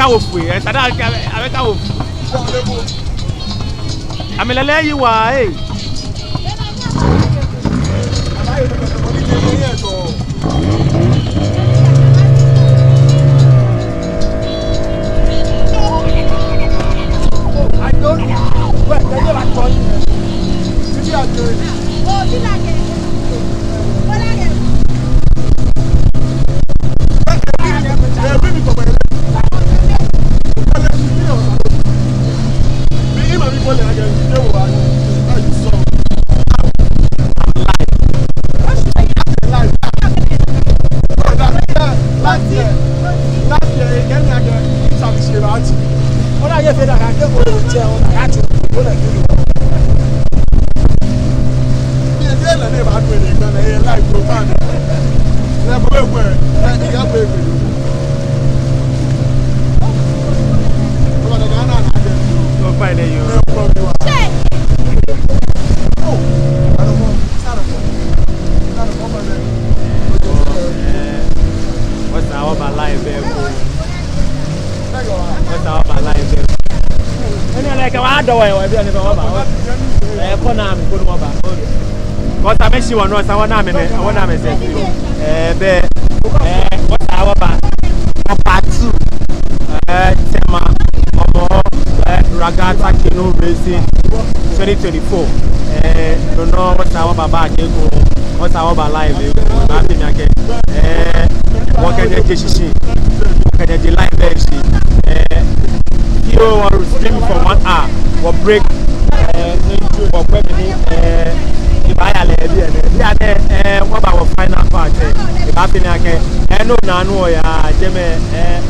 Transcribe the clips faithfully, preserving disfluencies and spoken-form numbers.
Kawo fue, eh, sada ka, abe kawo fue. Amɛ lɛlɛ yi wa, eh. Wɔsaa wɔba live eko. Wɔsaa wɔba live eko. Enɛ lɛ kɛ wɔdɔ wɔ, wɔ biɛ nɛɛ wɔba. Eh, kɔ naa mli koni wɔba. Kɔsa mɛi shi wɔ nɔ, sa wɔna amɛ nɛ, wɔna amɛ sɛɛ. Eh, bɛ, eh, wɔsaa wɔba. Wɔba two. Eh, Tema, Hɔmɔwɔ, eh, Ragata Canoe Racing twenty twenty-four. Eh, no nɔŋŋ wɔsaa wɔba back eko. Wɔsaa wɔba live eko. Baafee mi akɛ, eh, wɔkɛ nyɛ je shishi. Wɔkɛ nyɛ je live lɛ shishi. Eh, yoo, wɔ stream for one hour. Wɔ break, eh, wɔ kwɛ mɛni, eh, ebaaya lɛ biɛ nɛɛ. Biɛ nɛɛ, eh, wɔba wɔ final part, eh, ebaafee mi akɛ, eh, no naa nɔ wɔyaa, jɛmɛ, eh,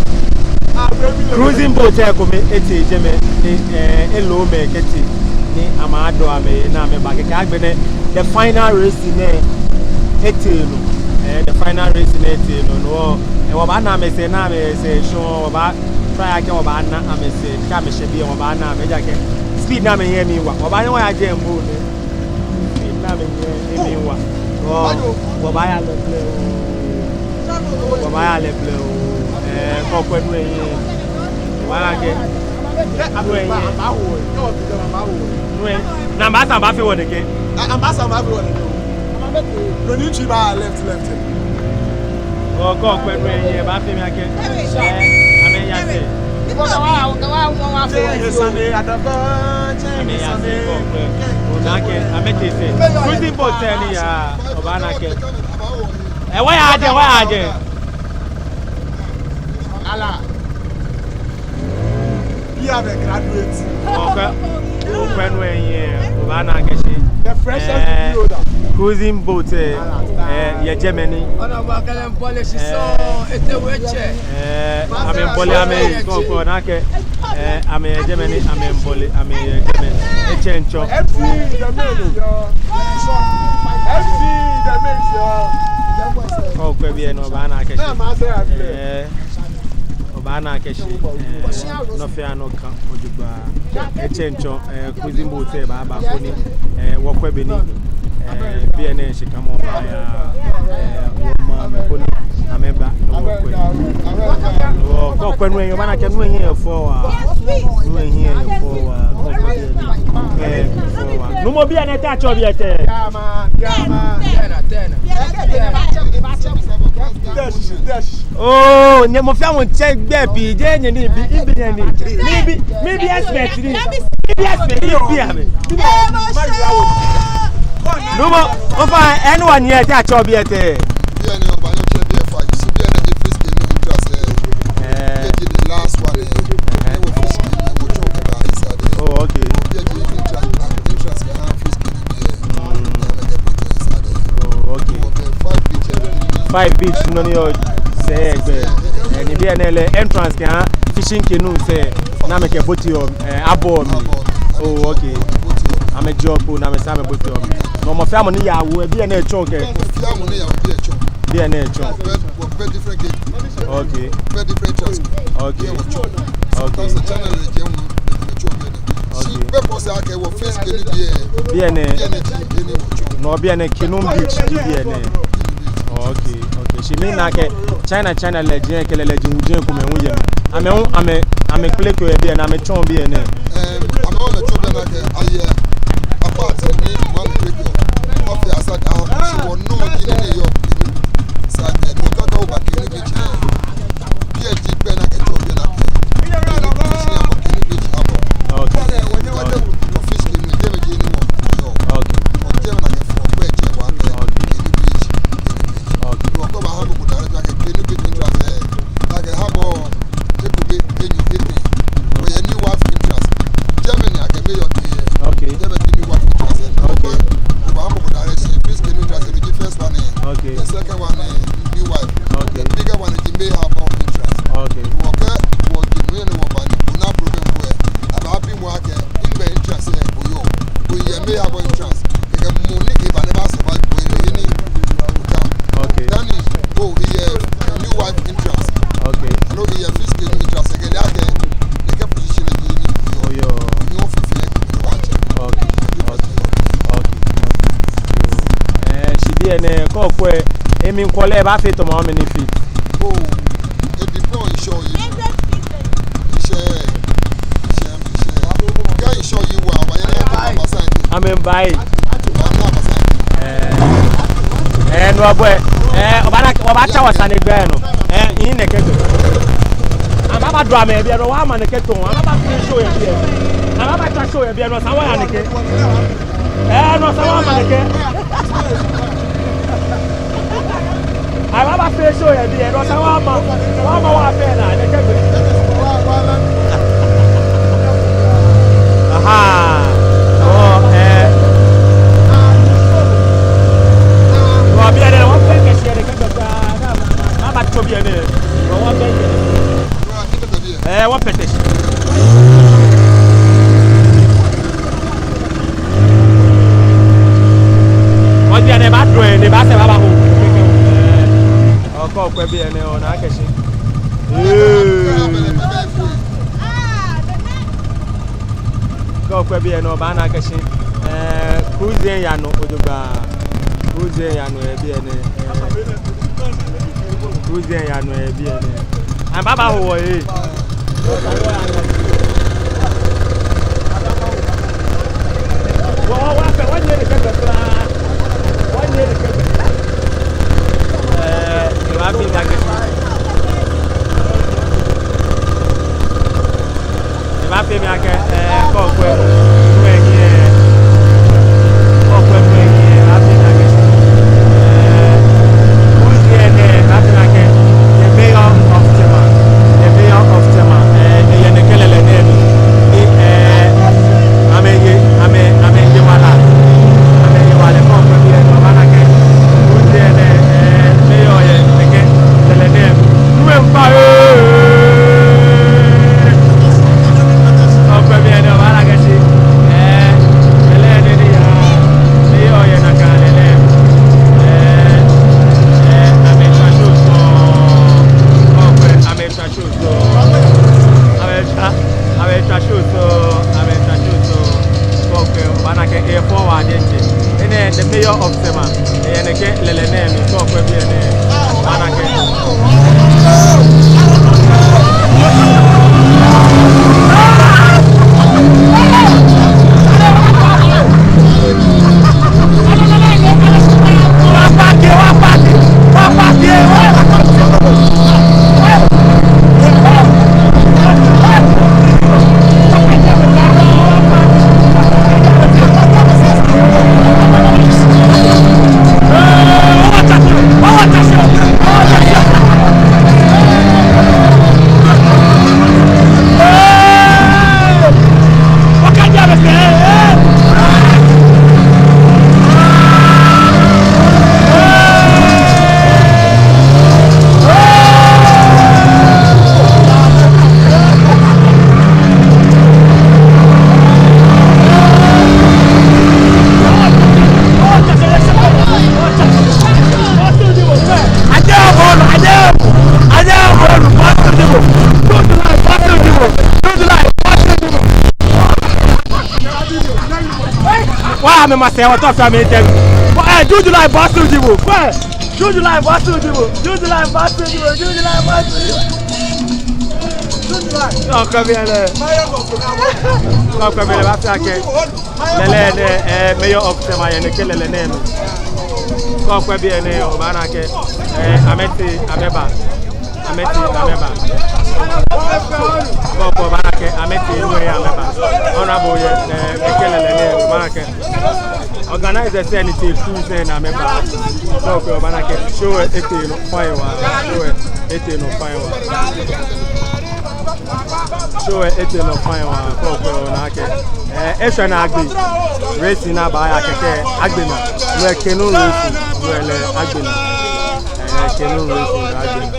cruising boat, eh, kome etee jɛmɛ, ni, eh, elo mɛi kɛtee, ni amɛdɔ amɛ, ni amɛba kɛkɛ agbɛnɛ, the final race nɛɛ etee nɔ, eh, the final race nɛɛ etee nɔ, no, eh, wɔbaana amɛsɛɛ, na amɛsɛɛ shɔŋŋ, wɔba try akɛ wɔbaana amɛsɛɛ, kɛ amɛshɛ biɛ wɔbaana amɛ, ejaakɛ speed ni amɛyɔɔ mli wa, wɔbaanyɛ wɔya jɛmɛ nɛɛ. Speed ni amɛyɔɔ mli wa. Wɔ, wɔbaaya lɛ blɛoo. Wɔbaaya lɛ blɛoo. Eh, kɛ okwɛ nu ehiɛ. Wɔbaaya kɛ. Nu ehiɛ. Nu ehiɛ. Ni amɛbaasa amɛbaafee wɔ nɛkɛ. Amɛbaasa amɛbaafee wɔ nɛkɛ. No ni tsu ba left, left. Kɛ okwɛ nu ehiɛ, ebaafee mi akɛ, eh, amɛya sɛɛ. Amɛya sɛɛ, kɛ okwɛ. Ona akɛ, amɛtee sɛɛ. Cruising boat sɛɛ ni yaa, obaana akɛ. Eh, wɔyaa jɛi, wɔyaa jɛi. Biɛ amɛ graduate. Okwɛ, okwɛ nu ehiɛ, obaana akɛ shi. The freshest, eh, cruising boat, eh, eh, yɛ jɛmɛ ni. Eh, amɛbɔle amɛ, kɛ okwɛ ona akɛ, eh, amɛyɛ jɛmɛ ni, amɛbɔle amɛyɛ jɛmɛ. Etsɛ ŋtsɔ. Kɛ okwɛ biɛ nɔ obaana akɛ shi. Eh, obaana akɛ shi, eh, nɔ fɛɛ nɔ ka ojogbaŋŋ. Etsɛ ŋtsɔ, eh, cruising boat lɛ baaba koni, eh, wɔkwɛ bɔ ni, eh, biɛ nɛɛ shikamɔ baaya, eh, wɔmaŋ mɛi koni amɛba ni wɔkwɛ. Wɔ, kɛ okwɛ nu ehiɛ, obaana akɛ nu ehiɛ yɛ fɛo waa. Nu ehiɛ yɛ fɛo waa. Kɛ okwɛ biɛ nɛɛ, eh, fɛo waa. Nuumo, biɛ nɛɛ te atsɛɔ biɛ tɛŋŋ? Oh, nyɛ mɔ fɛɛ mɔ tsɛ gbɛi pii, jeee nyɛ ni mibi, mibi nyɛ ni. Mibi, mibi expert ni. Mibi expert ni, mibi amɛ. Nuumo, ofainɛ, enɛ wa nyɛ te atsɛɔ biɛ tɛŋŋ? Biɛ nɛɛ, obaanyɛ otsɛ biɛ fine. Shi biɛ nɛɛ ji free scale entrance, eh. Eh. Biɛ ji the last one, eh. Eh. Ni wɔ free scale, ni wɔtsɔɔ kɛba inside, eh. Oh, okay. Biɛ ji entrance, entrance, eh, free scale. Oh, okay. Five beach nɔ ni yɔɔ sɛɛ gbɛ. Eh, ni biɛ nɛɛ lɛ entrance kɛha fishing canoe sɛɛ. Ni amɛkɛ boat yɔɔ, eh, abɔ mli. Oh, okay. Amɛjɛɔ kpo ni amɛsaa amɛ boat yɔɔ mli. Nɔ mɔ fɛɛ mɔ ni yaa wɔ, biɛ nɛɛ tsɔɔ kɛ. Biɛ nɛɛ tsɔɔ. Okay. Okay. Okay. Biɛ nɛɛ. Nɔ biɛ nɛɛ canoe beach ji biɛ nɛɛ. Okay, okay. Shi mina akɛ China, China lɛji kɛ lɛlɛji wuji komɛi hu yɛ mli. Amɛ hu, amɛ, amɛkpeleke yɛ biɛ nɛɛ, amɛtsɔ biɛ nɛɛ. Ɛm, amɛ hu amɛtsɔ biɛ nɛɛ akɛ ayɛ apart ni mɔ ni kpeleke. Wɔfee asade, shi wɔnɔ ji nɔ ni yɔɔ Canoe Beach. Sa akɛ nɔ kaka oba Canoe Beach. Biɛ ji gbɛ ni akɛtsɛɔ biɛ nɛɛ akɛ Canoe Beach Harbour. Okay. Fish canoe, jɛmɛ ji nɔ ni wɔyɔɔ. Okay. Jɛmɛ ni akɛfɔ gbɛ jɛ wɔ akɛ Canoe Beach, Canoe Beach. Okay. Wɔkɔ ba harbour ko direct akɛ Canoe Beach entrance, eh, akɛ harbour eko, be, enyɔ, etɛ. Wɔyɛ New Wharf entrance. Jɛmɛ ni akɛ mayor kɛɛ. Okay. Jɛmɛ ji New Wharf entrance. Okay. Wɔkɔ ba harbour ko direct, fish canoe entrance, no ji first one, eh. Okay. The second one, eh, New Wharf. Okay. The bigger one ji main harbour entrance. Okay. Wɔkɛ, wɔji nɔ ni wɔba ni, wɔna problem ko, eh. Abaabi mɔ akɛ, nɛgbɛ entrance, eh, oyɔɔ. Oyɛ main harbour entrance. Kɛkɛ mɔ ni eba ni eba survive, oyɛ ni. Okay. Dani, oh, oyɛ New Wharf entrance. Okay. No, oyɛ fish canoe entrance, kɛkɛ lɛ akɛ, nɛkɛ position ni oyɔɔ. Oyɔɔ. Ni ofee fɛɛ, ni owa jɛ. Okay. Okay. Okay. Eh, shi biɛ nɛɛ, kɛ okwɛ, emli kwɔlɛ, ebaafee tamɔ how many feet? Oh, e depend on ŋshɔ oyi. Ŋshɔ, ŋshɔ, ŋshɔ. Kɛ ŋshɔ oyi wa, wa yɛ nɛɛ, abasa yi. Amɛbaa yi. Wa nɛɛ abasa yi. Eh, eh, no boy. Eh, obaana, obaatsa wɔ sane gbɛ nɔ. Eh, yin nɛkɛ gbɛ. Amɛbaadro amɛ biɛ nɔ, wɔma nɛkɛ tɔŋŋ. Amɛbaafee show yɛ biɛ. Amɛbaatswa show yɛ biɛ nɔ, esa wɔya nɛkɛ. Eh, no esa wɔma nɛkɛ. Amɛbaafee show yɛ biɛ, no esa wɔma, wɔma wɔfee nɛkɛ gbɛ. Aha. Oh, eh. Wɔ biɛ nɛɛ, wɔfee kɛ shi nɛkɛ gbɛ kwraa, amɛbaatso biɛ nɛɛ. Wɔ, wɔfee kɛ. Eh, wɔfee kɛ shi. Wɔ biɛ nɛɛ, ebaadro, eh, ni ebaasɛɛ ebaaho. Eh, okɛ okwɛ biɛ nɛɛ, ona akɛ shi. Eh. Kɛ okwɛ biɛ nɛɛ, obaana akɛ shi. Eh, cruise lɛ yaa nɔ jogbaŋŋ. Cruise lɛ yaa nɔ yɛ biɛ nɛɛ. Cruise lɛ yaa nɔ yɛ biɛ nɛɛ. Amɛbaaba ho wɔ yɛ. Wɔ, wɔ, wɔfee, wɔnyɛ nɛkɛ gbɛ kwraa. Wɔnyɛ nɛkɛ gbɛ. Eh, ewa bi dage. Ebaafee mi akɛ, eh, kɛ okwɛ, kwɛ nɛɛ, eh, kɛ okwɛ, kwɛ nɛɛ, eh, ebaafee mi akɛ, eh, who is here nɛɛ, ebaafee mi akɛ, the mayor of Tema, the mayor of Tema, eh, eyɛ nɛkɛ lɛlɛ nɛɛ mli, eh, amɛye, amɛ, amɛye wala, amɛye wala, kɛ okwɛ biɛ nɛɛ, obaana akɛ, who is here nɛɛ, eh, mayor yɛ nɛkɛ lɛlɛ nɛɛ mli. Nuwe mpa, eh. Okwɛ biɛ nɛɛ, obaana akɛ shi. Eh, lɛlɛ nɛɛ ni yaa. Ni yɔɔ yɛ nakai lɛlɛ. Eh, eh, amɛtswa show so. Okwɛ, amɛtswa show so. Amɛtswa, amɛtswa show so. Amɛtswa show so. Kɛ okwɛ, obaana akɛ efɔ wɔ diɛŋtsɛ. Enɛ, the mayor of Tema. Eyɛ nɛkɛ lɛlɛ nɛɛ mli, kɛ okwɛ biɛ nɛɛ. Obaana akɛ. Wa, amɛmasɛi, wɔtɔ fɛɛ amɛtɛ. Eh, do you like Boston Diwo? Kwɛ. June July, basu jibo. June July, basu jibo. June July, basu jibo. June July. Kɛ okwɛ biɛ lɛ. Kɛ okwɛ biɛ lɛ, baafee akɛ lɛlɛ nɛɛ, eh, mayor of Tema yɛ nɛkɛ lɛlɛ nɛɛ mli. Kɛ okwɛ biɛ nɛɛ, obaana akɛ, eh, amɛtee amɛba. Amɛtee amɛba. Kɛ okwɛ, obaana akɛ amɛtee nu lɛ amɛba. Honorable yɛ, eh, nɛkɛ lɛlɛ nɛɛ, obaana akɛ organizers lɛ ni tee crew lɛ ni amɛba. Kɛ okwɛ, obaana akɛ show lɛ etee nɔ fine waa. Show lɛ etee nɔ fine waa. Show lɛ etee nɔ fine waa. Kɛ okwɛ, obaana akɛ, eh, eshwɛ ni agbe racing ni abaaya kɛkɛ agbe naa. Wɛ canoe racing, wɛ lɛ agbe naa. Eh, canoe racing, agbe naa.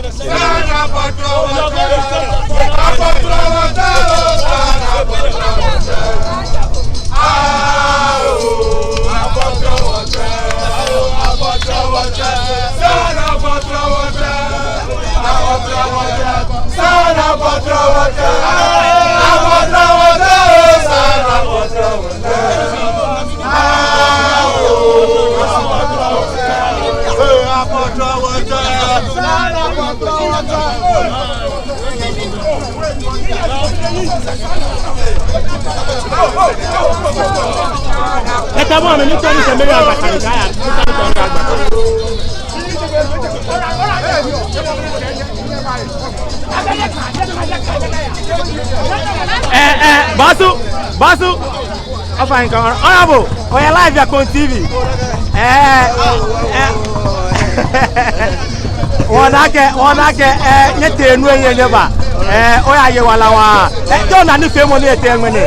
Eta bɔ mɛ ni tɔ ni tɛmɛ ya ba kari kaya. Eh, eh, basu, basu. Ofainɛ, honorable, oyɛ live yɛ Akpɔn T V. Eh, eh. Wɔna akɛ, wɔna akɛ, eh, nyɛtee nu lɛ nyɛba. Eh, oyaye wala waa. Eh, te ona nifeemɔ ni etee ŋmɛnɛ?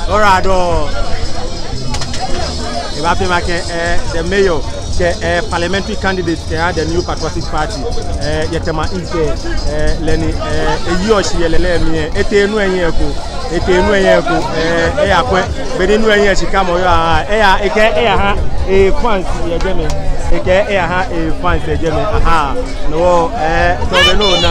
Ora do. Ebaafee akɛ, eh, the mayor kɛ, eh, parliamentary candidate kɛha the New Patriotic Party, eh, yɛ Tema East, eh, lɛ ni, eh, eyiɔ shi yɛ lɛlɛ mli, eh, etee nu lɛ ehiɛ eko, etee nu lɛ ehiɛ eko, eh, eyakwɛ bɔ ni nu lɛ ehiɛ shikamɔ yɔɔ, aha, eya, ekɛɛ eyaha efans yɛ jɛmɛ, ekɛɛ eyaha efans yɛ jɛmɛ, aha, no, eh, tɔ be no na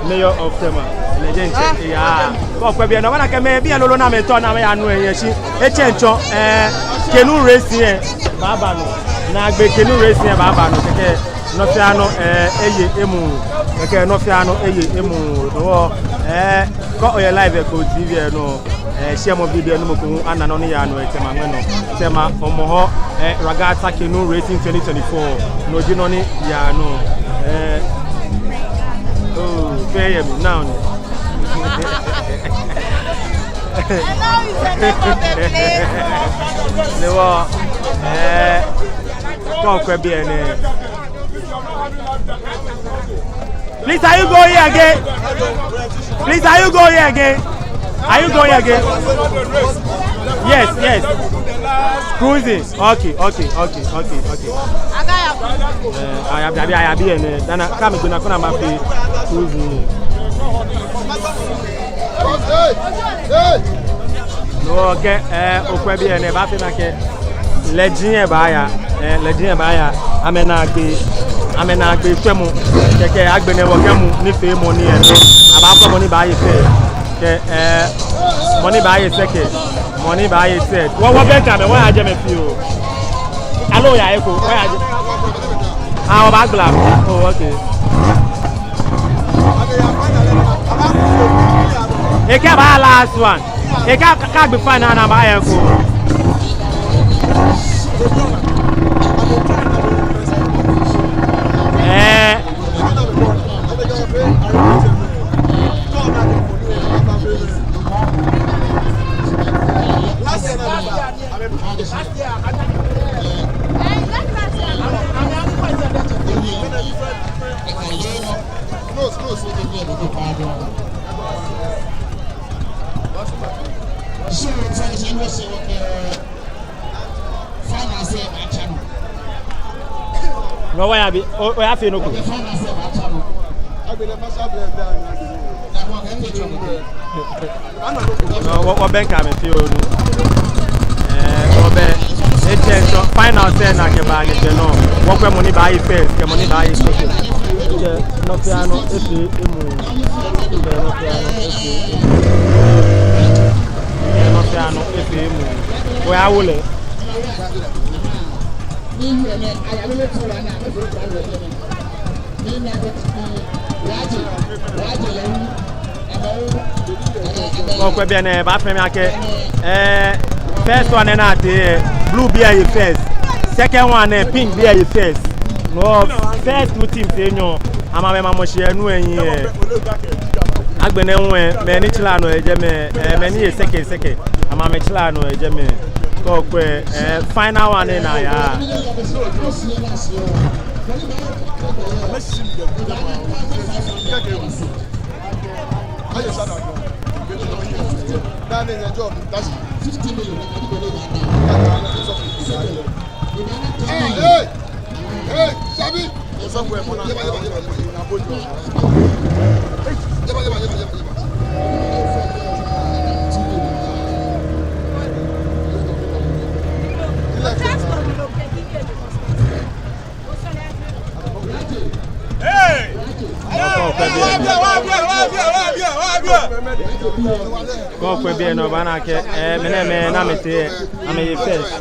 mayor of Tema, legend, eya, kɛ okwɛ biɛ nɔ, obaana akɛ mɛi biɛ lolo ni amɛtɔ ni amɛya nu lɛ ehiɛ shi, etsɛŋ tsɔ, eh, canoe racing lɛ baaba nɔ. Naagbee canoe racing lɛ baaba nɔ kɛkɛ nɔ fɛɛ nɔ, eh, eye emuu. Kɛkɛ nɔ fɛɛ nɔ eye emuu. No hewɔ, eh, kɛ oyɛ live yɛ Akpɔn T V lɛ nɔ, eh, share mɔ video ni mɔ ko hu ana nɔ ni yaa nɔ yɛ Tema ŋmɛnɛ nɔ. Tema Hɔmɔwɔ, eh, Regatta Canoe Racing twenty twenty-four. No ji nɔ ni yaa nɔ. Eh, oh, fɛɛ yɛ mli now ni. Hello is the name of the place. No hewɔ, eh, kɛ okwɛ biɛ nɛɛ. Please, are you going here again? Please, are you going here again? Are you going here again? Yes, yes. Cruising. Okay, okay, okay, okay, okay. Eh, ayabi, ayabi, ayabi, eh, ne. Dani, kɛ migbɛnɛ kɛ ona mafee cruising. No hewɔ kɛ, eh, okwɛ biɛ nɛɛ, ebaafee akɛ legend lɛ baaya, eh, legend lɛ baaya, amɛnaagbee, amɛnaagbee fɛɛ mɔ, kɛkɛ agbɛnɛ wɔkɛ mɔ ni feɔ mɔ ni yɛ, abaakwɛ mɔ ni baaye fɛɛ, kɛ, eh, mɔ ni baaye sɛkɛ, mɔ ni baaye sɛkɛ. Wɔ, wɔbɛŋkɛ amɛ, wɔya jɛmɛ fioo. Aloo wɔya eko, wɔya jɛ-, ah, wɔbaagbala. Oh, okay. Ekɛɛ ebaa last one. Ekɛɛ kɛ agbe final lɛ abaaya eko. Eh. Oya bi, o, oya fee nɔ ko. Nɔ, wɔ, wɔbɛŋkɛ amɛ fioo nɔ. Ɛɛ, wɔbɛ, etsɛ, so, final sɛɛ ni akɛba nɛɛ, etsɛ nɔ. Wɔkwɛ mɔ ni baaye first, kɛ mɔ ni baaye second. Etsɛ, nɔ fɛɛ nɔ, efee emuu. Etsɛ, nɔ fɛɛ nɔ, efee emuu. Etsɛ, nɔ fɛɛ nɔ, efee emuu. Oya wo lɛ. Kɛ okwɛ biɛ nɛɛ, ebaafee mi akɛ, ɛɛ, first one nɛɛ ni atee, ɛɛ, blue bii lɛ ye first. Second one nɛɛ, pink bii lɛ ye first. No, first two teams enyɔ, amɛ amɛmamɔ shi yɛ nu lɛ hiɛ. Agbɛnɛ hu lɛ, mɛi ni tsara nɔ yɛ jɛmɛ, ɛɛ, mɛi ni ye second, second, amɛ amɛtsara nɔ yɛ jɛmɛ. Kɛ okwɛ, ɛɛ, final one nɛɛ ni ayaa. Hey, hey, hey, Sabi. Kɛ okwɛ biɛ nɛɛ, obaana akɛ, ɛɛ, mɛi nɛɛ, mɛi ni amɛtee, amɛye first.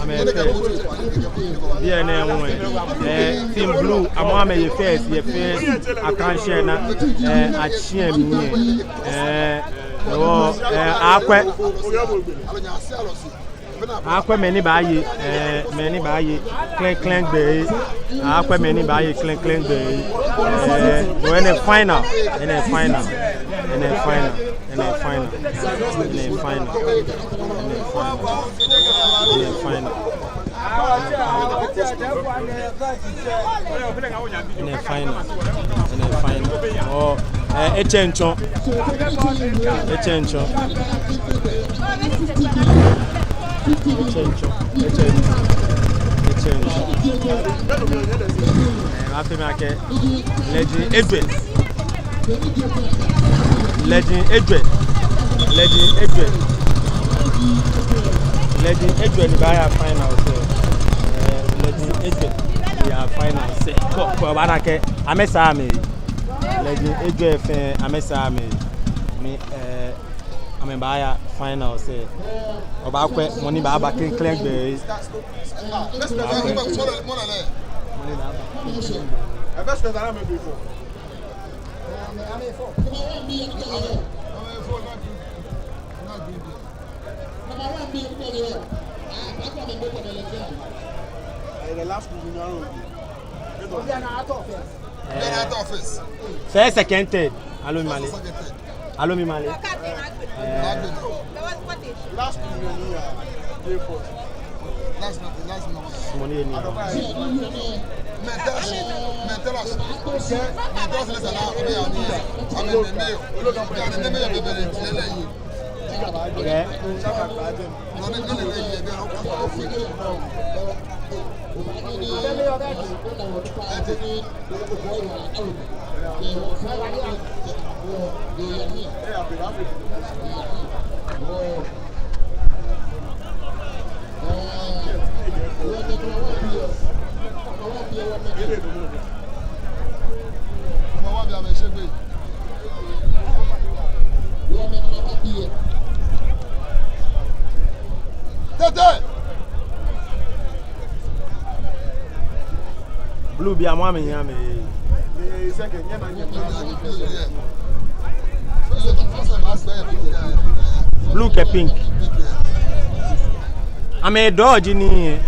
Amɛye first. Biɛ nɛɛ hu lɛ, ɛɛ, team blue, amɛ amɛye first, yɛ first. Akaŋshɛ na, ɛɛ, atsɛ mli lɛ. Ɛɛ, wɔ, ɛɛ, akwɛ. Akwɛ mɛi ni baaye, ɛɛ, mɛi ni baaye klɛŋklɛŋ gbɛ lɛ. Akwɛ mɛi ni baaye klɛŋklɛŋ gbɛ lɛ. Ɛɛ, wɔ, enɛ final, enɛ final, enɛ final, enɛ final, enɛ final, enɛ final. Enɛ final. Enɛ final. Ɔɔ, ɛɛ, etsɛ ŋtsɔ. Etsɛ ŋtsɔ. Etsɛ ŋtsɔ. Etsɛ ŋtsɔ. Etsɛ ŋtsɔ. Ɛɛ, ebaafee mi akɛ lɛ ji ejwɛ. Lɛ ji ejwɛ. Lɛ ji ejwɛ. Lɛ ji ejwɛ ni baaya final sɛɛ. Ɛɛ, lɛ ji ejwɛ ni yaa final sɛɛ. Kɛ, kɛ obaana akɛ amɛsaa amɛhe. Lɛ ji ejwɛ fɛɛ amɛsaa amɛhe. Ni, ɛɛ, amɛbaaya final sɛɛ. Obaakwɛ mɔ ni baaba klɛŋklɛŋ gbɛ lɛ. Obaakwɛ mɔ ni baaba. First, second, third. Aloo mimale. Aloo mimale. Ɛɛ. Last one, yeah. Last one, last one. Mɔ ni yɛ nii. Mɛi tɛlɛ, mɛi tɛlɛ. Mɛi tɛlɛ sɛɛ ni amɛya nii. Amɛ mɛi mɛi. Yaa ni mɛi mɛi yɛ bɛbɛ lɛ. Okay. Tete! Blue bii amɛ amɛhiɛ amɛye. Blue kɛ pink. Amɛ dɔji nii.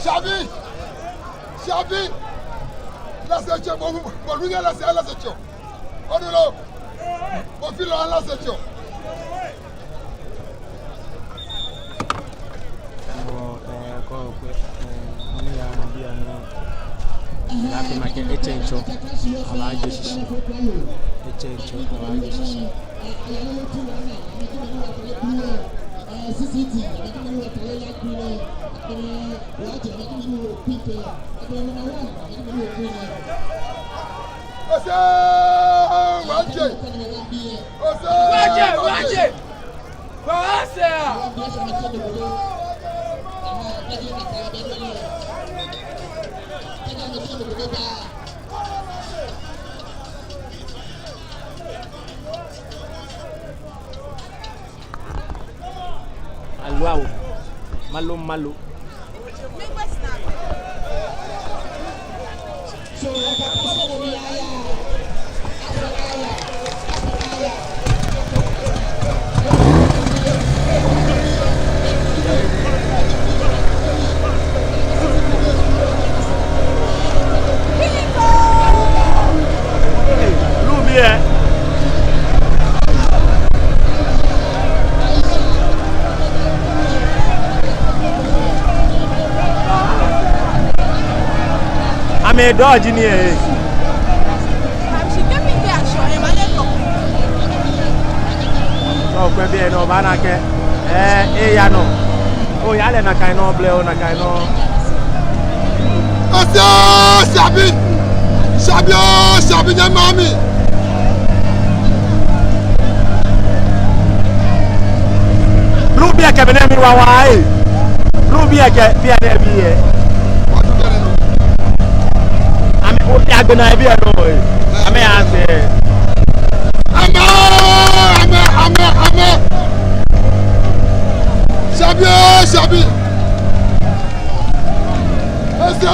Shabi! Shabi! Last chance, bo, bo, bo, last, last chance. Odulo! Bo filo last chance. Mɔ, eh, ko, ko, eh, mɔ ni yaa nɔ biɛ nɛɛ. Laafi makɛɛ etsɛŋ tsɔ, abaaje shishi. Etsɛŋ tsɔ, abaaje shishi. Ose, waje. Ose, waje, waje. Waje. Aloo awo. Malo, malo. Blue biɛ. Amɛ dɔji ni ɛ. Okwɛ biɛ nɔ, obaana akɛ, eh, eya nɔ. Oya lɛ nakai nɔŋŋ, blɛ o, nakai nɔŋŋ. Ose, Shabi! Shabi oo, Shabi, nyɛmami! Blue biɛ kɛ biɛ nɛɛ mli wawa ee. Blue biɛ kɛ biɛ nɛɛ biɛ. Amɛ, o, agbɛnɛ biɛ nɔ ee. Amɛyasɛɛ. Amɛ, amɛ, amɛ, amɛ. Shabi oo, Shabi. Ose.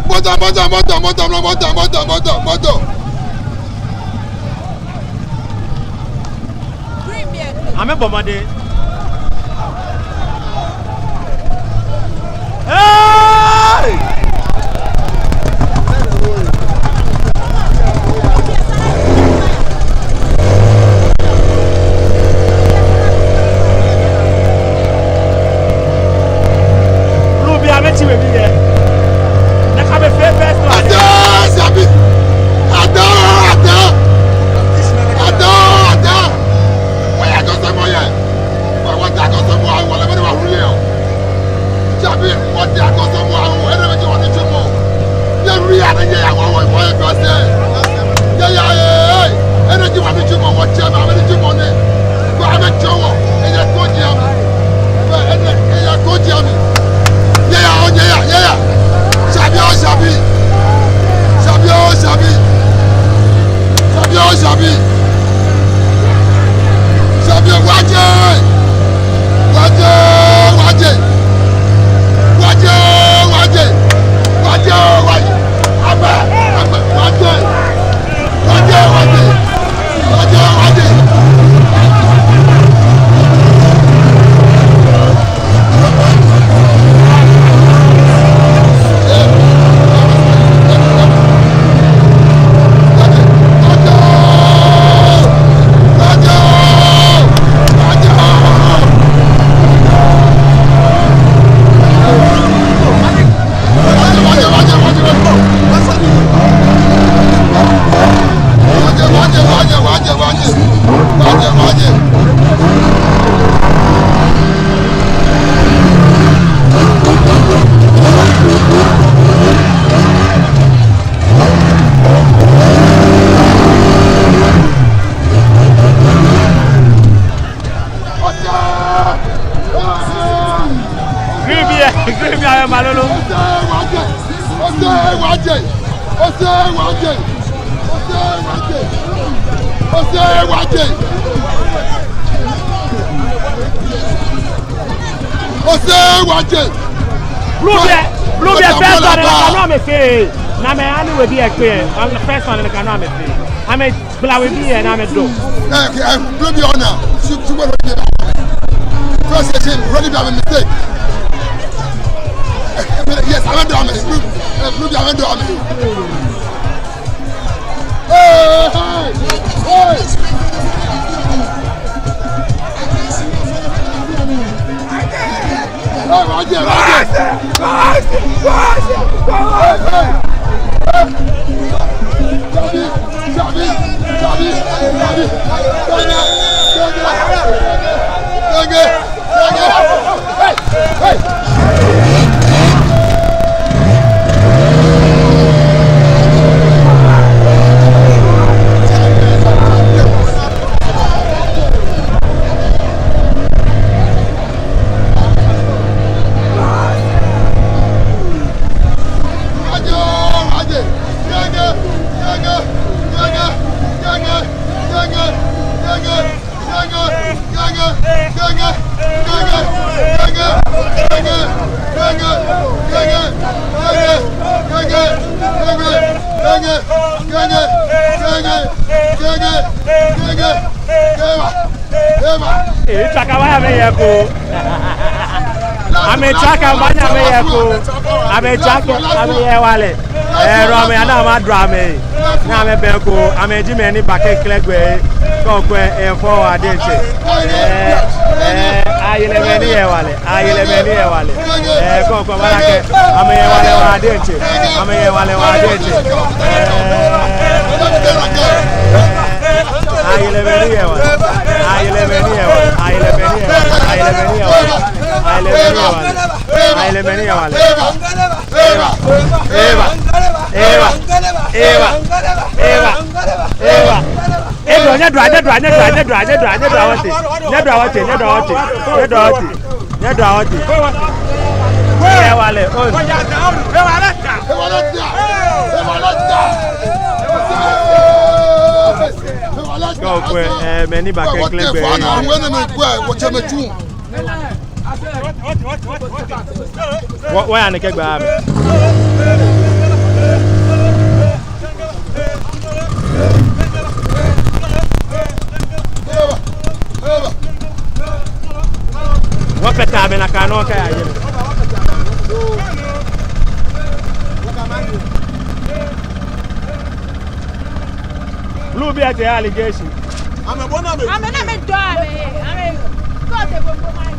Mɔtɔ, mɔtɔ, mɔtɔ. Amɛbɔ mɔdɛŋ. Hey! Blue biɛ, amɛtsi wɛ biɛ. Nakai bɛ fɛɛ fɛɛ sɔ. Ada, Shabi. Ada, ada. Ada, ada. Wɔya kɔsɛmɔ yɛ. Wɔ, wɔta kɔsɛmɔ, awo lɛ mɛni wa wuli o. Shabi, wɔta kɔsɛmɔ, awo, enɛ mɛi ji wɔnitsumɔ. Nyɛwia ni nyɛya wɔ, wɔ, wɔ, efɛɛ sɛɛ. Nyɛya, ee, enɛ ji wɔnitsumɔ, wɔtsɛmɛi anitsumɔ nɛ. Wɔ, amɛtsɛ wɔ, eye ko ji amɛ. Wɔ, enɛ, eye ko ji amɛ. Nyɛya o, nyɛya, nyɛya. Shabi o, Shabi. Shabi o, Shabi. Shabi o, Shabi. Shabi o, waje. Waje, waje. Waje, waje. Waje, waje. Amɛ, amɛ, waje. Waje, waje. Waje, waje. Green biɛ, green biɛ, ayɛ malolo. Ose waje, ose waje, ose waje, ose waje. Ose waje. Blue biɛ, Blue Bear first one, nakai nɔ amɛfee. Ni amɛ ani webii ekpe. Amɛ first one, nakai nɔ amɛfee. Amɛgbala webii lɛ ni amɛdo. Eh, eh, Blue Bear ona. Su, su, first session, Red Bear amɛ mistake. Eh, eh, yes, amɛdo amɛ. Blue, eh, Blue Bear amɛdo amɛ. Ee, tsaka ba amɛyɛ ko. Amɛtsaka ba amɛyɛ ko. Amɛtsaka amɛyɛ hewalɛ. Ee, amɛya ni amɛdro amɛ. Ni amɛbɛ ko, amɛji mɛi ni ba klɛŋklɛŋ gbɛ. Kɔkɔɛ, ee, fɔ wɔ diɛŋtsɛ. Ee, ee, ayɛlɛ mɛi ni yɛ hewalɛ. Ayɛlɛ mɛi ni yɛ hewalɛ. Ee, kɔkɔɛ, obaana akɛ amɛyɛ hewalɛ wɔ diɛŋtsɛ. Amɛyɛ hewalɛ wɔ diɛŋtsɛ. Ee, ayɛlɛ mɛi ni yɛ hewalɛ. Ayɛlɛ mɛi ni yɛ hewalɛ. Ayɛlɛ mɛi ni yɛ hewalɛ. Ayɛlɛ mɛi ni yɛ hewalɛ. Ayɛlɛ mɛi ni yɛ hewalɛ. Ayɛlɛ mɛi ni yɛ hewalɛ. Eba, eba, eba, eba, eba, eba. Nyɛdroa, nyɛdroa, nyɛdroa, nyɛdroa, nyɛdroa, nyɛdroa wɔte. Nyɛdroa wɔte, nyɛdroa wɔte, nyɛdroa wɔte, nyɛdroa wɔte. Hewalɛ, oo. Kɔkɔɛ, ee, mɛi ni ba klɛŋklɛŋ gbɛ. Wɔ, wɔya ni kɛgba amɛ. Wɔkɛta amɛ nakai nɔ kɛya yɛ. Blue Bear tee allegation. Amɛbɔ ni amɛ. Amɛ ni amɛdɔ amɛ. Amɛ. Kɔ te gbogbo ma ni.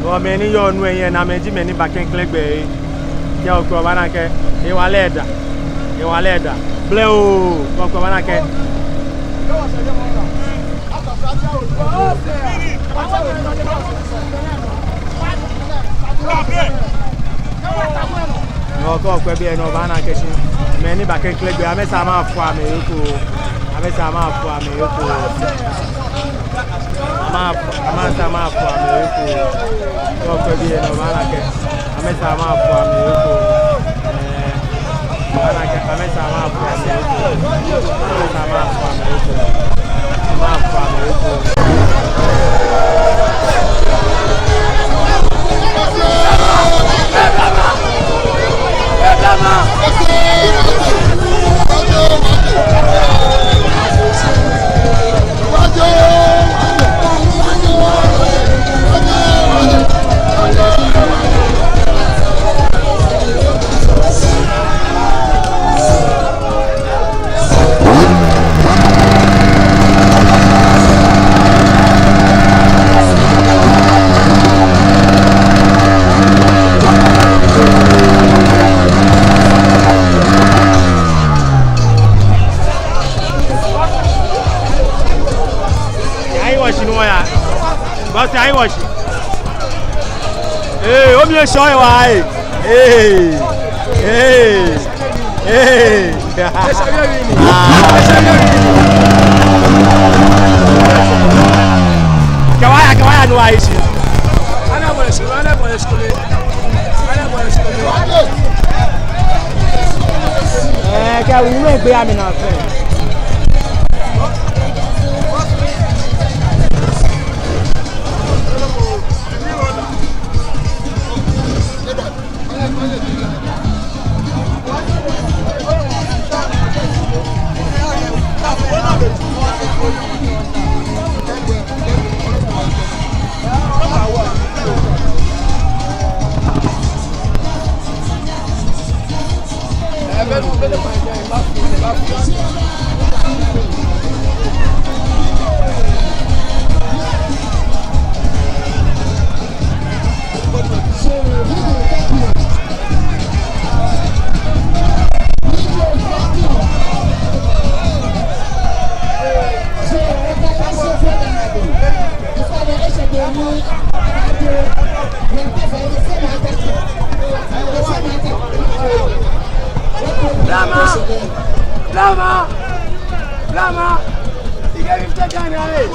Wɔ mɛi ni yɔɔ nɔ yɛ nɛɛ, amɛji mɛi ni ba klɛŋklɛŋ gbɛ. Kɛ okɔ obaana akɛ hewalɛ da. Hewalɛ da. Blɛoo, kɛ okɔ obaana akɛ. Nɔ ko kwɛ biɛ nɔ, obaana akɛ shi mɛi ni ba klɛŋklɛŋ gbɛ, amɛsa amɛfo amɛ yoko. Amɛsa amɛfo amɛ yoko. Amɛ, amɛsa amɛfo amɛ yoko. Nɔ ko kwɛ biɛ nɔ, obaana akɛ amɛsa amɛfo amɛ yoko. Ee, obaana akɛ amɛsa amɛfo amɛ yoko. Amɛsa amɛfo amɛ yoko. Amɛfo amɛ yoko. Ayi wɔshi nɔ ya. Boss, ayi wɔshi. Ee, omli eshɔ ewa ee. Ee. Ee. Ee. Kɛ wɔya, kɛ wɔya ni wɔyi shi. Ana bɔ shi, ana bɔ shi kule. Ana bɔ shi kule. Ya, we will be, I mean, our friend. Blama! Blama! Blama! Ike fifty Ghana, eh!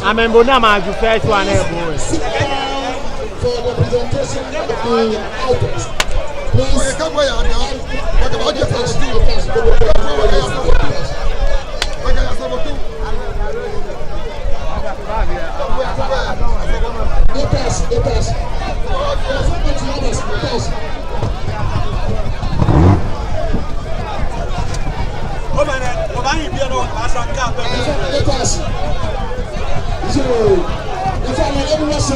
Amɛmiibo ni amɛju first one lɛ ebo. For the presentation of the items, please. Itas, Itas. Itas. Zero. Itas.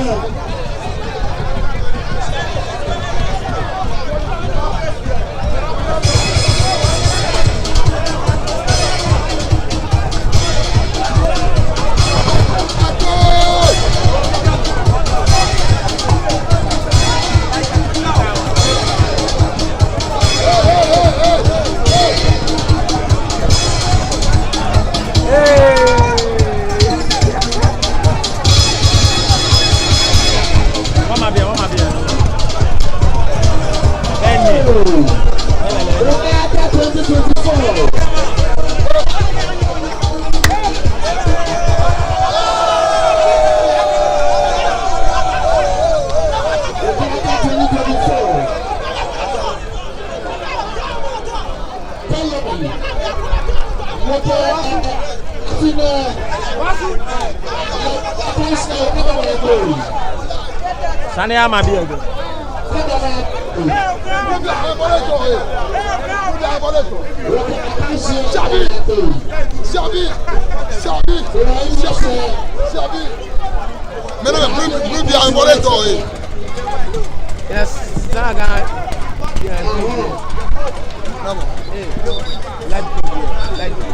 Sane ama bi egbe. Shabi! Shabi! Shabi! Shabi! Mɛni bɛ blue, blue bi a bɔle tɔ ye? Yes, Ghana, Ghana. Yes. Come on. Hey, light blue, light blue.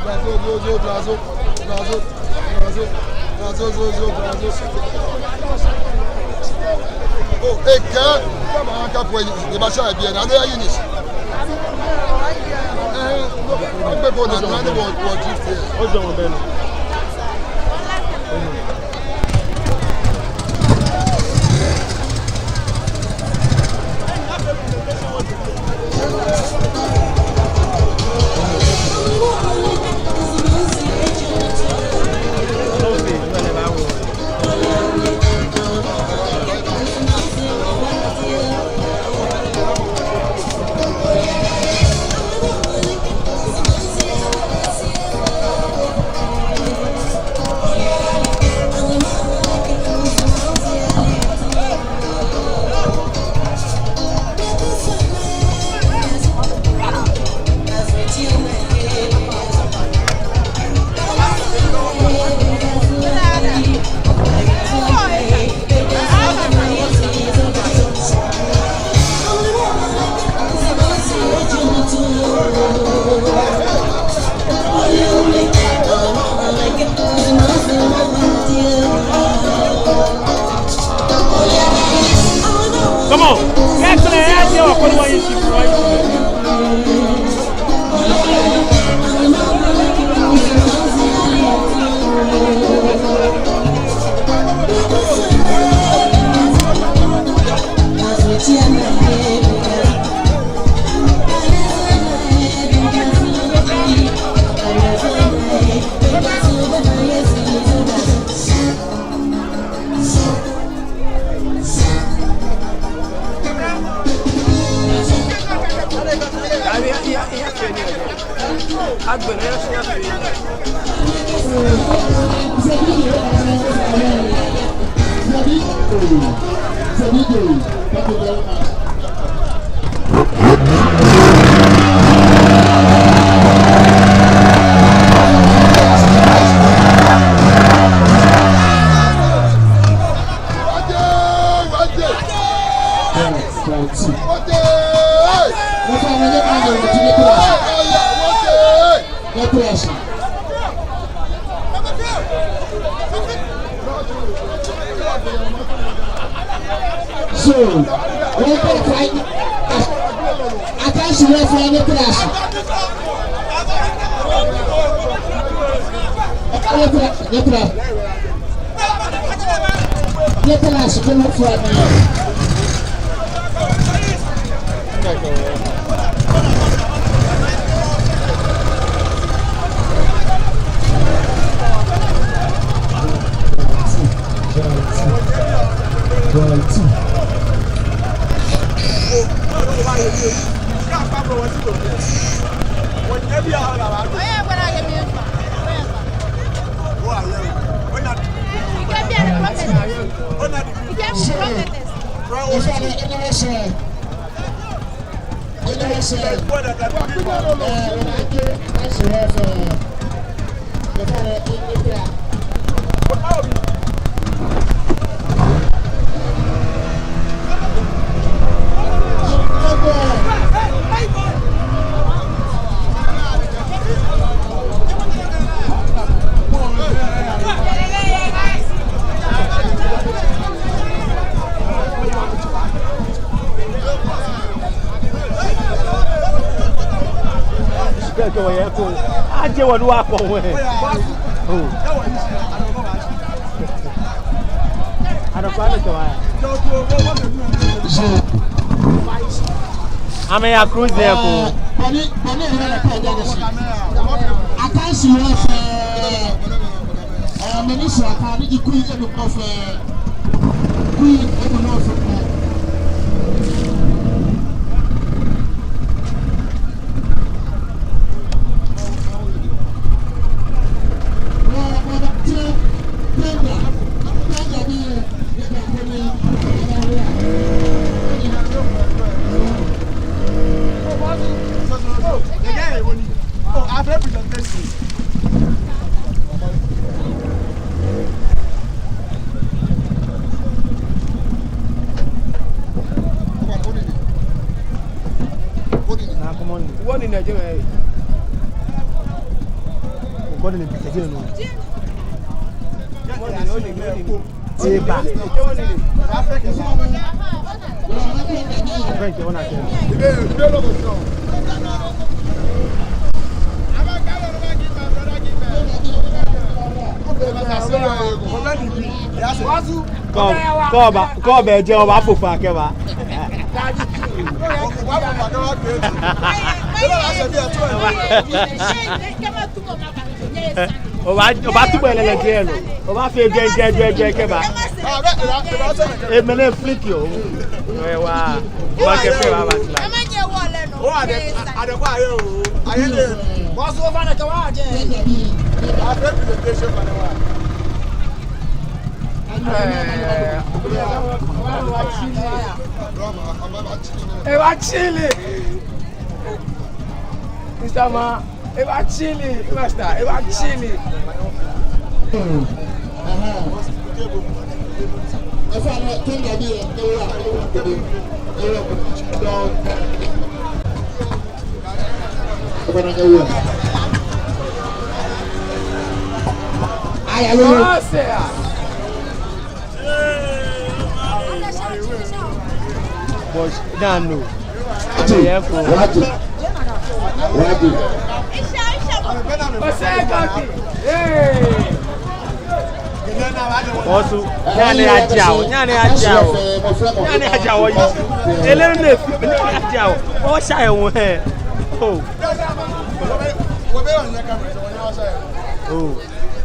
Brazo, brazo, brazo, brazo. Brazo, zo, zo, brazo. Oh, ekɛɛ, kama aka pue, ni ba sha biɛ, na no ya yi ni. Eh, no, no, be ko na, na, no, wɔ, wɔ drift here. Ojɔ mɔ bɛ nɔ. Come on. Yes, man. Yes, yo. What do I need to do? So, wɔkɛ fai, Akansifoɔ fai nyɛtra shi. Nyɛtra, nyɛtra. Nyɛtra shi kɛ mɔ fai ni. Kɛkɛ wɔyɛ ko. Ajɛ wɔ ni wɔkɔ wɛ. Oh. Amɛya cruise lɛ ko. Akansifoɔ fai, eh, minister ka ni ji kui enu kɔ fai. Kui enu nɔ fai. Eba. Kɛ, kɛ oba, kɛ oba jɛi, obaafo faa kɛba. Obaa, obaatumɔ lɛ lɛ jɛi lo. Obaafee jɛi, jɛi, jɛi, jɛi kɛba. Emɛnɛ flick yoo. Ewa. Obaakɛ fɛɛ baba sila. Ewa chilli. Mister Ma, ewa chilli, master, ewa chilli. Aya lolo. But now no. Waje, waje, waje. Osu, nyɛhaa ni aja wɔ, nyɛhaa ni aja wɔ, nyɛhaa ni aja wɔ yi. Ele ne, nyɛhaa ni aja wɔ. Osha ewu he. Oh. Oh.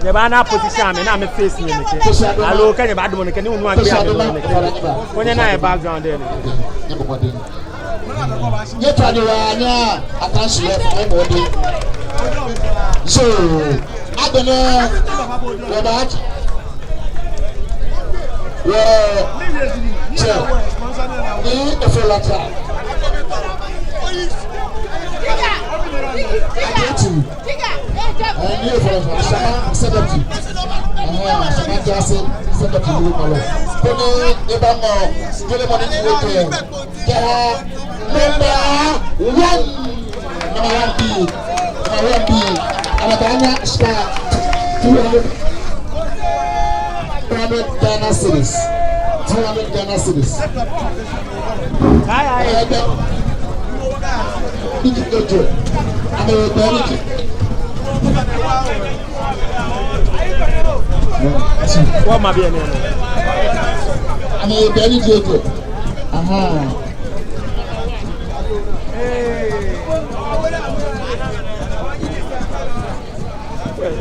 Nyɛbaana position amɛ, ni amɛ face nyɛ nɛkɛ. Aloo kɛ nyɛbaadamɔ nɛkɛ, ni unu agbe amɛ nɔ nɛkɛ. Koni nyɛna yɛ background lɛ nɛkɛ. Nyɛtswaa nyɛhaa ni akansu lɛ fɛɛ mɔ diɛŋ. So, agbɛnɛ, wɔbaaje. Wɔtsɛ, ni efee lɛ tsɛ. Adetu. Ɛɛ, ni efee lɛ tsɛ. Shama Secretary. Ɛhɛɛ, Shama Jaase Secretary ni ma lɛ. Koni ebaŋɔ jɔɔmɔ ni ji ekɛ. Kɛha number one. Number one B. Number one B. Amɛbaana shika two hundred, two hundred Ghana cedis. Two hundred Ghana cedis. Amɛyɛ bɛi ni ji enyɔ. Amɛyɛ bɛi ni ji. Wɔma biɛ nɛɛ. Amɛyɛ bɛi ni ji enyɔ. Ahaa.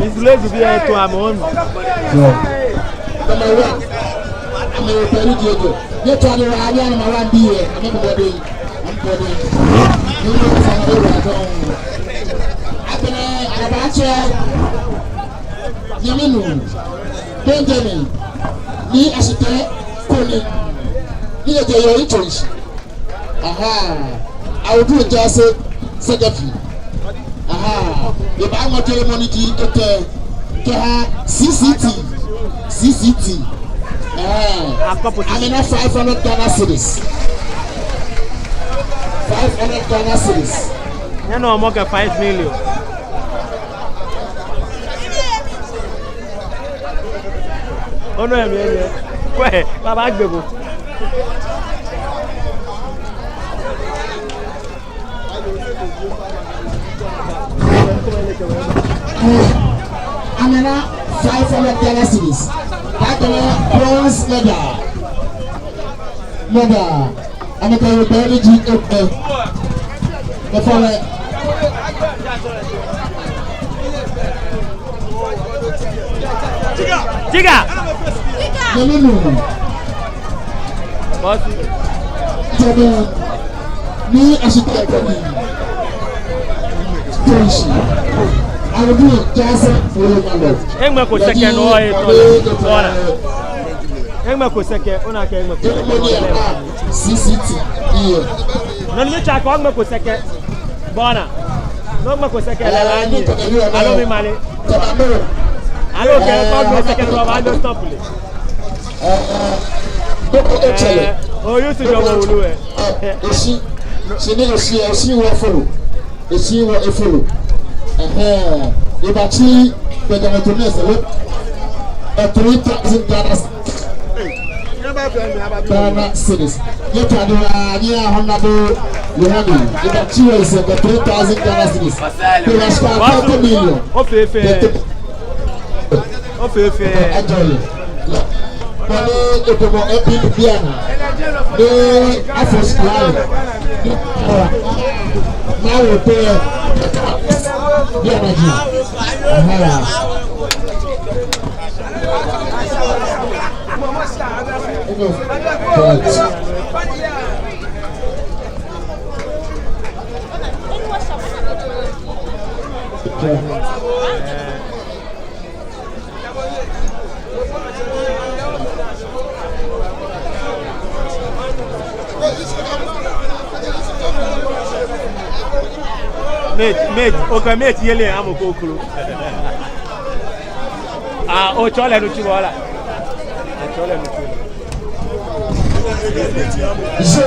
Israel bi eto amɛ onu. Number one. Amɛyɛ bɛi ni ji enyɔ. Nyɛtswaa nyɛhaa ni number one B yɛ. Amɛbɔɔ mɔdɛŋ. Amɛbɔɔ mɔdɛŋ. Ni nyɛsaa ni wɔdɔn. Agbɛnɛ abaatsɛ nyɛmi nuu Benjamin Nii Ashitey Kone, ni ejɛ Yɔɔ Itsɔnshi. Ahaa. Awudu Jaase Secretary. Ahaa. Ebaaŋɔ jɔɔmɔ ni ji etɛ kɛha C C T. C C T. Ahaa. Amɛna five hundred Ghana cedis. Five hundred Ghana cedis. Nyɛnɔ mɔ kɛ five million. Onu yɛ mli yɛ. Kwɛ, baba agbe bo. Amɛna five hundred Ghana cedis. That is bronze medal. Medal. Amɛkɛ yɛ bɛi ni ji ekpɛ. Efɔ lɛ. Jiga. Nyɛmi nuu. Boss. Jɛmɛ. Nii Ashitey Kone. Tonshi. Awudu Jaase Kone. Eŋmɛɛɛ ko sɛkɛ nɔ, etɔ lɛ. Bɔɔla. Eŋmɛɛɛ ko sɛkɛ, ona akɛ eŋmɛɛɛ ko sɛkɛ. C C T. Nɔ ni mitsɛ akɛ oŋmɛ ko sɛkɛ. Bɔɔla. Ni oŋmɛ ko sɛkɛ lɛ, lɛ ni. Aloo mimale. Aloo kɛ, kɛ oŋmɛ sɛkɛ lɛ, obaanyɛ o stop lɛ. Ɛɛ, o use jɔɔmɔ wulu ɛ. Eshi, shi ni eshi, eshi wɔ folo. Eshi wɔ efolo. Ɛhɛɛ. Ebatsi Benjamin Thomas lɛ. Ɛ, three thousand Ghana. Ghana cedis. Nyɛtswaa nyɛhaa Honorable Yohane. Ebatsi wɔ esɛɛ kɛ three thousand Ghana cedis. Kɛ la shika thirty million. Ofeefee. Ofeefee. Ajali. Koni ekomɛi ebi bianɛ. Ni afɔ shika lɛ. Ni awa. Ni awo pɛ. Bianɛ ji. Aha. Mate, mate, okɛ mate yeli amɔ koklo. Ah, otsɔɔ lɛ nitsumɔ lɛ. Otsɔɔ lɛ nitsumɔ. Zo.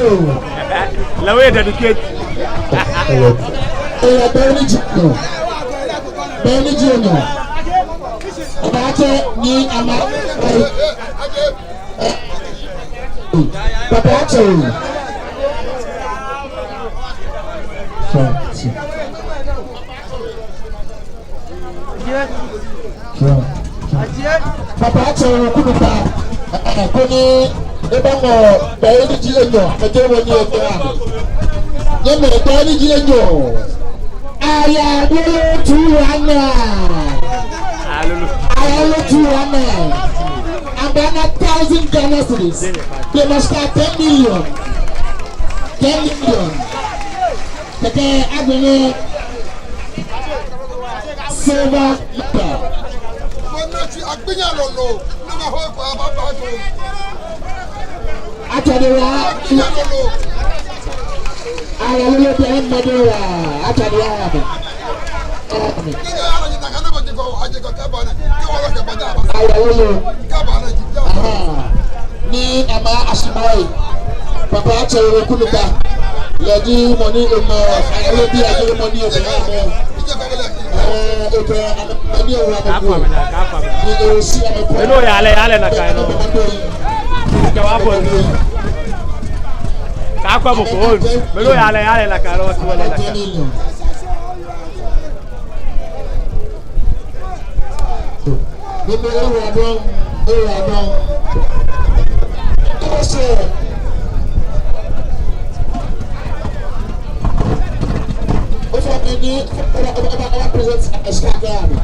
Lɛ we dedicate. Hello. Eya bɛni ji no. Bɛni ji no. Abatsɛ ni ama. Papa atsɛ o. Papa Atsɛ Okunukpa, eh, koni ebaaŋɔ bɛi ni ji enyɔ, kɛjɛ wɔ ni eto a. Nyɛmɛi, bɛi ni ji enyɔ. Ayalolo two hundred. Ayalolo. Ayalolo two hundred. Abaana thousand Ghana cedis. They must start ten million. Ten million. Kɛkɛ agbɛnɛ silver medal. Atsɛ de wa. Ayalolo bɛ mɛdɛ wa. Atsɛ de wa. Ayalolo. Aha. Ni ama ashi mai. Papa Atsɛ Okunukpa. Lɛ ji mɔ ni emɔ. Ayalolo bi aje mɔ ni emɔ. Eh, ete, amɛ, mɔ ni emɔ. Ni esi amɛ. Mɛni oya lɛ, ya lɛ nakai nɔ. Kɛ akwɛ mɔ ko. Mɛni oya lɛ, ya lɛ nakai nɔ. Mɛni oya dɔŋŋ, oya dɔŋŋ. Kɔsɛ. Ofainɛ, oba, oba, oba, oba present a star kɛ amɛ.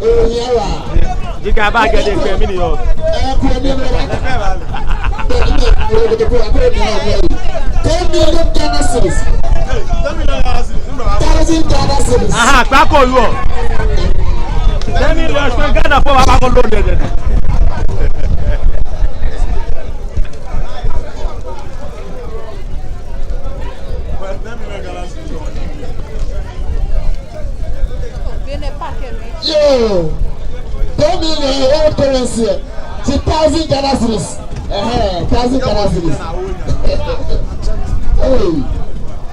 Oya wa. Jika ba gɛdɛ kɛ mɛni yɔɔ. Eh, kɛ mɛni yɔɔ. Ten million Ghana cedis. Thousand Ghana cedis. Aha, kpako yuɔ. Ten million, so Ghana fɔ wa kpako loan dɛ dɛ. Yoo, ten million old currency, ti thousand Ghana cedis. Ɛhɛɛ, thousand Ghana cedis. Hey,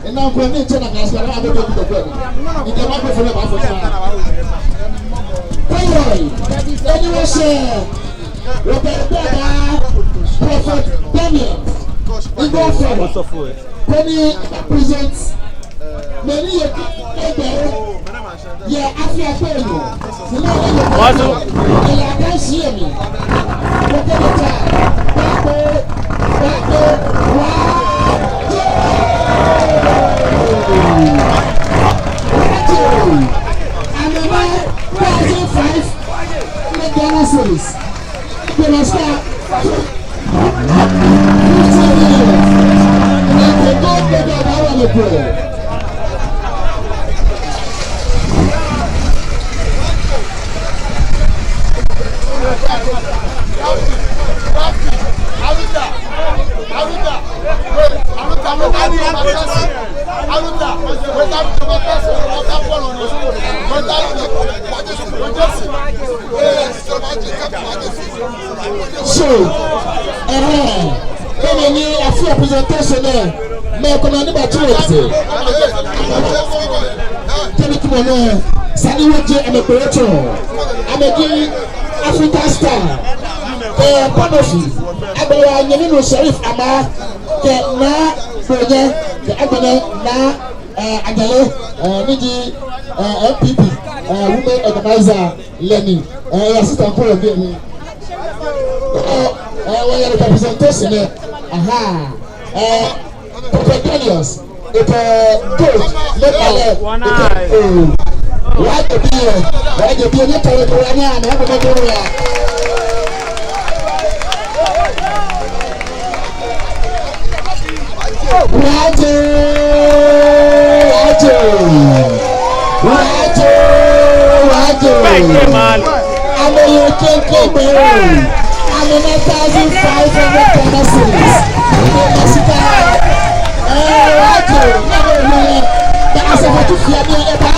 ina kwɛ ni tsɛ na ka sika na abɛ bɛ bɛ bɛ. Ni kɛ ma bɛ fɔlɔ ba fɔ tsɛ. Kwɛyɔɔ, ɛni wɔ sɛ, wɔ bɛ bɛ ba, Prophet Daniel, Igbo fɔ. Koni present mɛni yɛ kɛ bɛ yɛ afi akpɛ nɔ. Wasu. Ɛyɛ adansi yɛ mi. Kɔkɛ bɛ ta. Kpako. Kpako. Wa. Amɛba thousand five hundred Ghana cedis. They must start. So, ɛhɛɛ, kɛ mɛni afi presentation nɛɛ, mɛi komɛi ni batsɛ wɔ sɛɛ. Kɛ mikɛɛ mɔ nɛɛ, sane ni wɔjɛ amɛ kpee tsɔ, amɛji Africa Star, eh, Panofi, agbɛnɛ nyɛmi nuu Sheriff Ama, kɛ Naa Bonye, kɛ agbɛnɛ Naa, eh, Ajale, eh, ni ji, eh, N P P, eh, women organizer lɛ ni, eh, assistant pro lɛ ni. Eh, eh, wɔyɛ representation nɛɛ. Aha. Eh, Prophet Daniels, it's a good look at it. It's a, oh. Why the beer? Why the beer? Look at it, look at it, look at it. Waje, waje, waje, waje. Amɛye kɛkɛ gbɛ. Amɛna thousand five hundred Ghana cedis. Amɛna sika. Eh, waje, waje, waje. Ba asafo tu fia ni eba.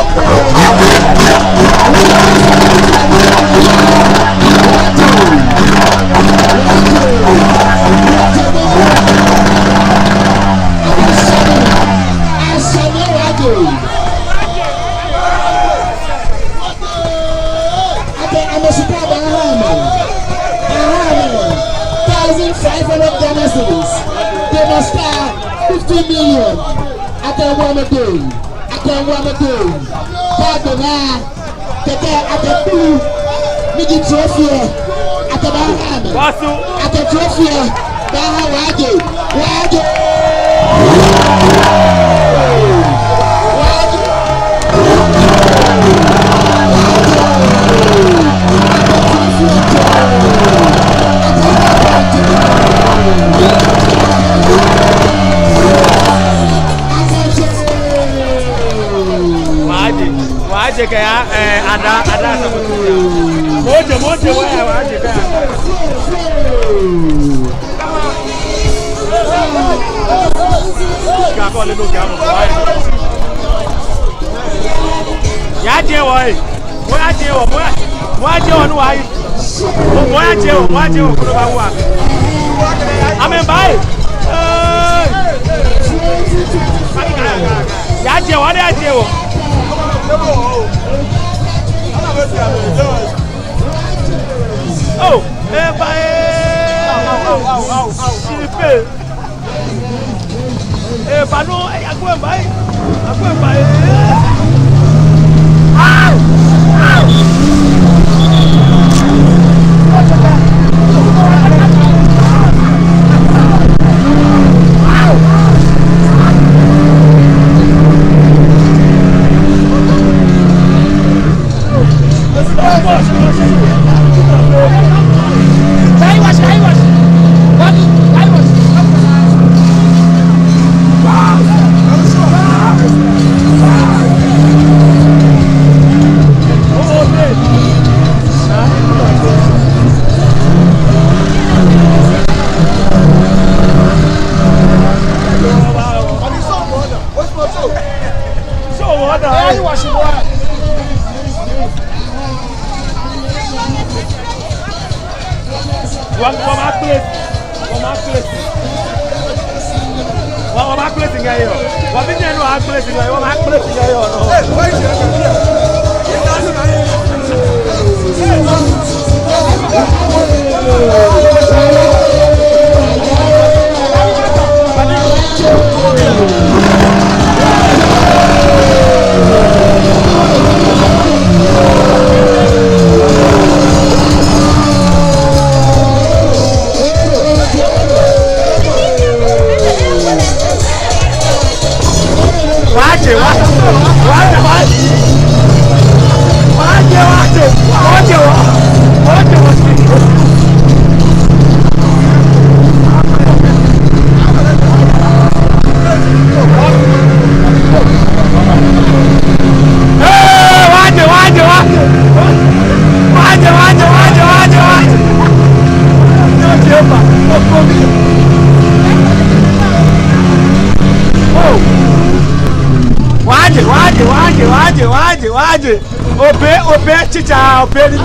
Thousand five hundred Ghana cedis. They must start fifty million. At the one a day. Kɔŋwa mɛtɛ. Kɔdona. Kɛkɛ akɛ kpulu. Miji trophy. Akɛ baaha amɛ. Wasu. Akɛ trophy. Baaha Waje. Waje. Waje. Waje, Waje kɛ ya, eh, Ada, Ada Sakutu. Mɔ jɛ, mɔ jɛ, wa ya, Waje kɛ ya. Kɛ akɔ lɛ nɔ kɛ amɔ, Waje. Yaje wɔ, eh. Mɔ yaje wɔ, mɔ ya-, mɔ yaje wɔ ni wɔyi. Mɔ, mɔ yaje wɔ, mɔ yaje wɔ, koni obawu amɛ. Amɛba, eh. Eh. Yaje wɔ, ni yaje wɔ. Oh, eba, eh. Shipe. Eh, ba no, eh, agbɛnɛ ba, eh. Agbɛnɛ ba, eh. Au! Au! Wa, wa ma kple, wa ma kple. Wa, wa ma kple si nga yɔ. Wa bi nyɛ nu wa kple si nga yɔ, wa ma kple si nga yɔ nɔ. Waje, waje, waje, waje. Waje, waje, waje, waje, waje. Eh, waje, waje, waje. Waje, waje, waje, waje, waje. Oh. Waje, waje, waje, waje, waje, waje. Obe, obe, chicha, obe ni na.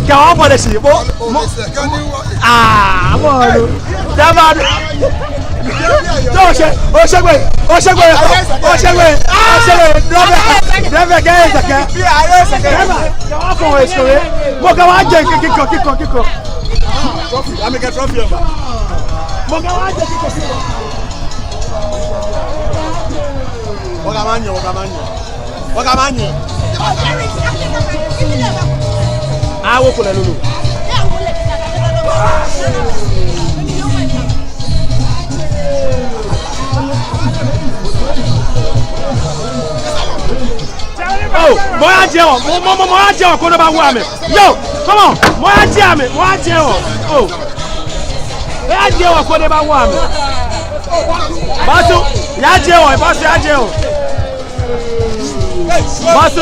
Kɛ wɔbɔ lɛ shi, bo, mo, ah, mo, dama, do, oshe, oshe gbe, oshe gbe, oshe gbe, oshe gbe, driver, driver, kɛ eseke. Driver, kɛ wɔfɔ wɔ eseke. Mɔ kɛ wɔje, kikɔ, kikɔ, kikɔ. Trophy, amɛkɛ trophy lɛ ba. Mɔ kɛ wɔje, kikɔ, kikɔ. Wɔkamanyɛ, wɔkamanyɛ. Wɔkamanyɛ. Awo ko lɛ lolo. Oh, mɔ yaje wɔ, mɔ, mɔ, mɔ, mɔ yaje wɔ, koni obawu amɛ. Yo, come on, mɔ yaje amɛ, mɔ yaje wɔ. Oh. Yaje wɔ, koni obawu amɛ. Basu, yaje wɔ, Basu, yaje wɔ. Basu.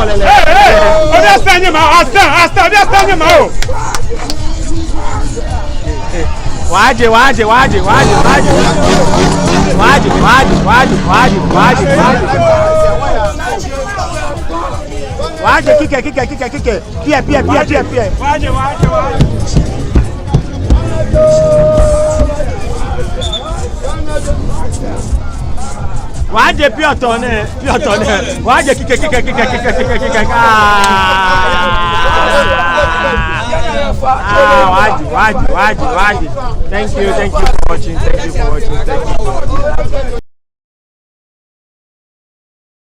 Hey, hey, obi asa nyɛ ma, asa, asa, obi asa nyɛ ma o. Waaje, waaje, waaje, waaje, waaje. Waaje, waaje, waaje, waaje, waaje, waaje. Waaje, kikɛ, kikɛ, kikɛ, kikɛ. Piɛ, piɛ, piɛ, piɛ, piɛ. Waaje, waaje, waaje. Waaje piɔtɔ nɛ, piɔtɔ nɛ. Waaje kikɛ, kikɛ, kikɛ, kikɛ, kikɛ, kikɛ. Ah. Ah, waaje, waaje, waaje, waaje. Thank you, thank you for watching, thank you for watching, thank you for watching.